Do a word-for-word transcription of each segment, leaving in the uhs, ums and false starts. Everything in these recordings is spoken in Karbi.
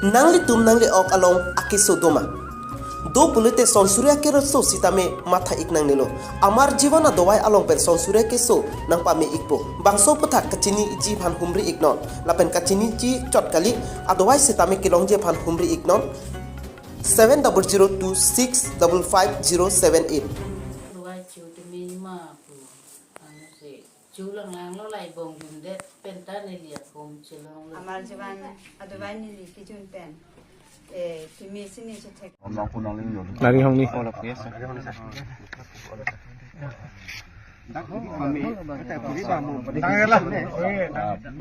Nanglitum nangli-ok along akeso doma? Do pulote sonsuri akeso sitame matha-ik nangnelo. Amar Jivan adovai along pen sonsuri akeso nangpame ikpo. Bangso aphuthak kachiniji aphan humri iknon. Lapen kachiniji chot kali, adovai sitame kelongji aphan humri iknon. Seven double zero two six double five zero seven eight. Ruai chu tumi ma pu. Anu se. Chulang lang lo lai bong dun det penta neli akom chelong lo. Amar Jivan adovai neli kejun pen. Eh, kimi sini chethek. Nari hongni.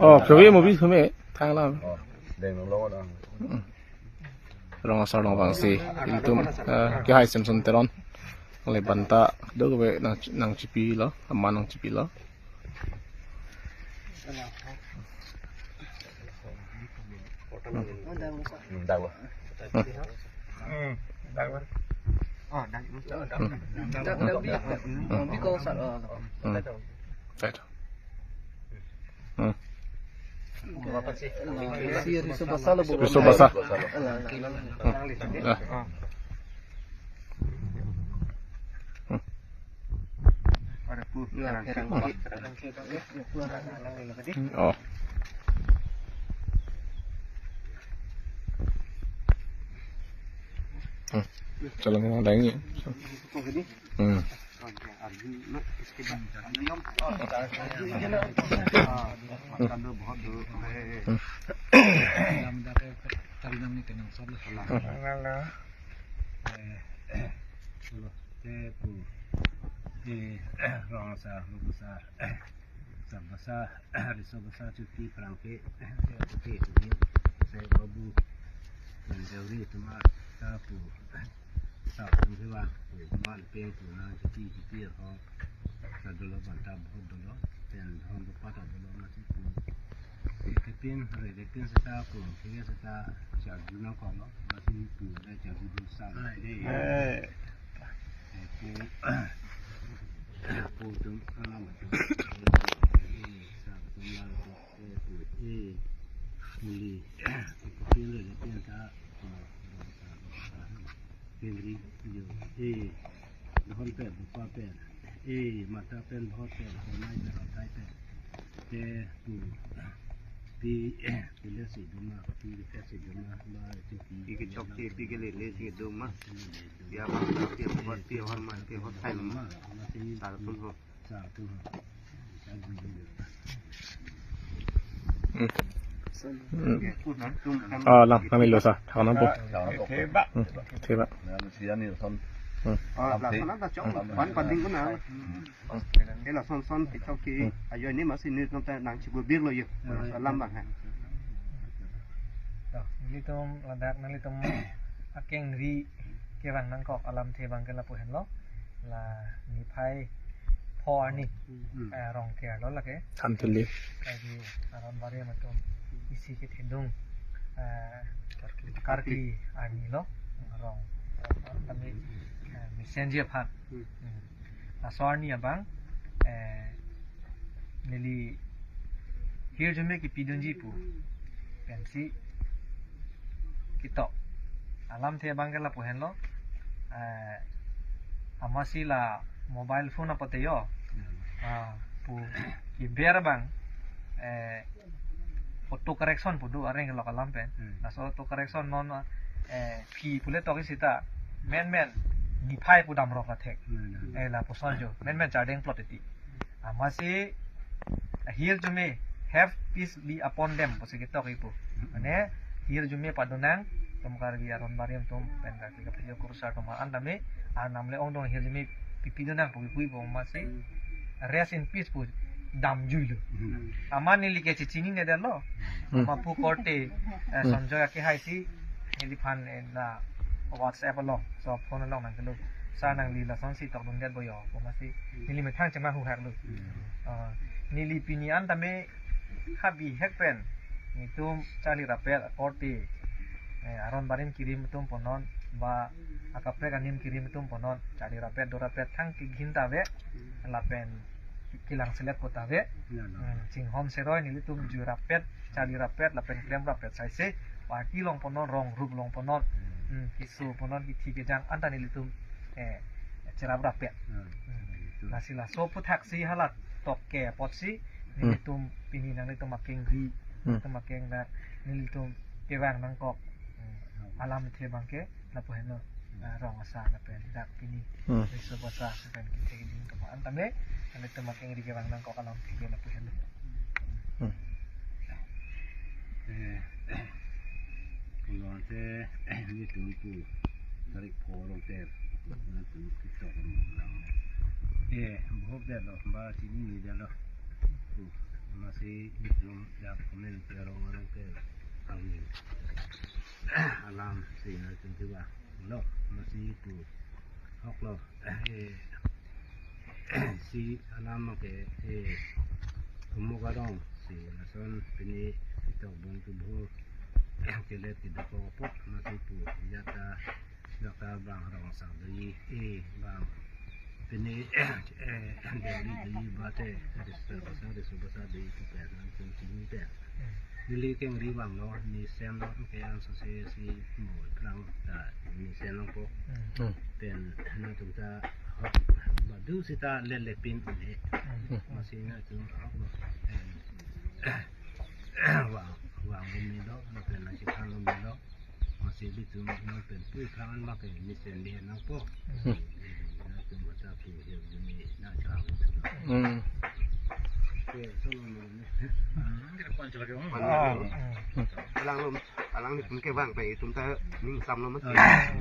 Oh, kami movie kami tanglam. Rong asar rong bangsi ilitum, eh, kehai Samson Teron. Kali banta do kebe nang nangchipilo, ama nangchipilo. Hmm, dawa. Hmm. Dawa. Oh, dawa. Dawa. Dawa. Hmm. Dawa. Right. Hmm. Si riso basa lo, Bu. Riso basa. Ala, ala. Hmm. Ah. Hmm. Ada pu. Ya, kerang. Hmm. Oh. Hmm. Jalan yang lain ya. Hmm. Te pu, eh, rong asar, rong asar, asar basa, riso basa chuti prang ke, eh, oke, oke, sai babu, dan jawri tuma, ta pu, ta pu hewa, pu, man peng pu na chuti, chuti ho, ta dolo banta bahut dolo, pen hon do pata dolo mati pu. Eh, kepin, re, kepin seta pu, kepin seta, charju nangkoklo, mati pu, re, charju dun sa, eh. Eh. Eh, pu, pu tum, alam tum, eh, sa tum, la tum, eh, pu, eh, muli, eh, kepin, re, kepin ta, eh, Henry, yo, eh, dohon pen, bupa pen, eh, mata pen, bahut pen, konai pen, atai pen. Te, tu, pi, eh, pile si doma, pi le si doma, ba, tu, pi, pi ke chok ke, pi ke le le si doma. Ya, ba, pi, pi, pi, hor ma, pi, hor thai ma. Sar pun ho. Hmm. Hmm. Ah, lang, kami lo sa, thang nang po. Hmm, theba. Hmm. Ah, la sana ta chong, pan pading ko na. Eh, lason son, kechok ke, ayo ni masi ni nonta nangchibu bir lo yo. Alam bang ha. To, nelitum ladak nanglitum akengri kevang nangkok alamthe abang ke lapu henlo. La niphai pho arni, hmm, eh, Rongker lo lake. Thanthili. Lake Aron Barim atum isi kethedung, eh, Karkli arni lo. Rong, eh, kami, eh, mesenji aphan. Hmm. Hmm. Laso arni abang, eh, neli hirjume kipidunji pu pensi ketok. Alamthe abang ke lapu henlo. Eh, amatsi la mobile phone apote yo. Ah, pu keber abang, eh, auto correction pu do areng kelok alam pen. Hmm. Laso auto correction non, eh, phi pule tok sita. Menmen niphai pu damrok athek. Hmm. Eh, lapuson jo. Menmen chardeng plot iti. Amatsi hirjume, have peace be upon them pusi ketok ipu. Mane hirjume padonang atum Karbi Aron Barim atum pen Karbi kaphli kurusar atum an tame, Arnam le ongdung hirjume pipidonang pu kipu ipu amatsi rest in peace pu damjui lo. Hmm. Amat neli ke chechinine detlo. Hmm. Amat pu korte, eh, hmm, Sonjoy akehai si neliphan, eh, la WhatsApp along, so phone along nangkelo. Sir nangli lasonsi tokdundet bo yo, pu amatsi neli methang chema huhak lo. Hmm. Ah, neli pini an tame ha bihek pen netum charli rapet akorte, eh, Aron Barim kirim atum punon, ba akaprek anim kirim atum punon, charli rapet do rapet thang kegin ta ave, lapen kelang selet kota ve. Ya, ya. Hmm, chinghon seroi nelitum jui rapet, charli rapet, lapen klem rapet saise. Party longponnon, rong rup longponnon. Hmm. Hmm, keso ponnon, kithi kejang anta nelitum, eh, cherap rapet. Ya, hmm. Itu. Lasi laso aputhaksi hala tokke apotsi, hmm, nelitum pini nanglitum akengri, hmm, nelitum akeng na, nelitum kevang nangkok. Hmm. Alamthe abangke lapu henlo, ah, rong asar lapen dak pini, hmm, riso basa lapen kethek ding kepa-an tame, kami tema kengri kevang nangkok alamthe ke lapu henlo. Hmm. Eh, pulo ante, eh, nelitum pu tarik pho along ter, nelitum ketok lang. Eh, bahop detlo, ba chini ni detlo. Pu, masi nelitum ya komen ke rong rong ter, ang alamsi nelitum tiba. Lo, masi pu. Hok lo. Eh, si alam ke, eh, Tumuk arong si lason pini ketok bom tu bho. Kelet kedok apot masi pu. Jata, jata bang rong asar dei, eh, bang. Pini, eh, Delhi dei bate, riso basa, riso basa dei tu pen, nangtum chini pen. Neli kengri vanglo, mesen lo, ke ansose si mo prang ta mesen lo po. Hmm. Pen nangtum ta, hok, badu sita lele pin une. Hmm. Masi nangtum hok lo. Eh, vang, vang lo melo, pen nangtum lo melo. Masi bitum nangtum pu prang an mak ke mesen di nang po. Hmm. Nangtum bata pu he duni nang chang. Hmm. Ke solo mo ne. Hmm, kita kuan coba dong. Ah. Alanglum, alanglitum kevang pen itum ta ning samlo mas. Ah.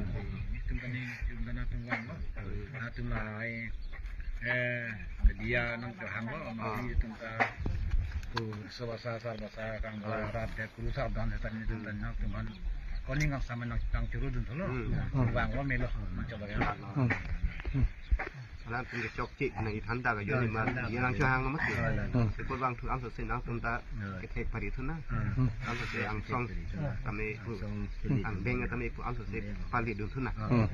Itum ta ning, itum ta nangtum vanglo. Nangtum lahai, eh, media nangtum hanglo, ah, masi itum ta pu riso basa, asar basa, kang, ah, rat de kuru sar dan setan itum ta nangtum an. Koning kang sama nang tang churu dun tholo. Hmm. Vanglo melo, nang coba ya. Hmm. Alanglitum kechokche nang ithanda ka joni ma, thanda. Ye nang chohang mas. Hmm. Sepot vang thu ansose nangtum ta, hmm, kethek pari thu na. Hmm. Ansose angsong, hmm, tame pu, angsong, angbeng tame pu ansose, hmm, pali dun thu na. Hmm.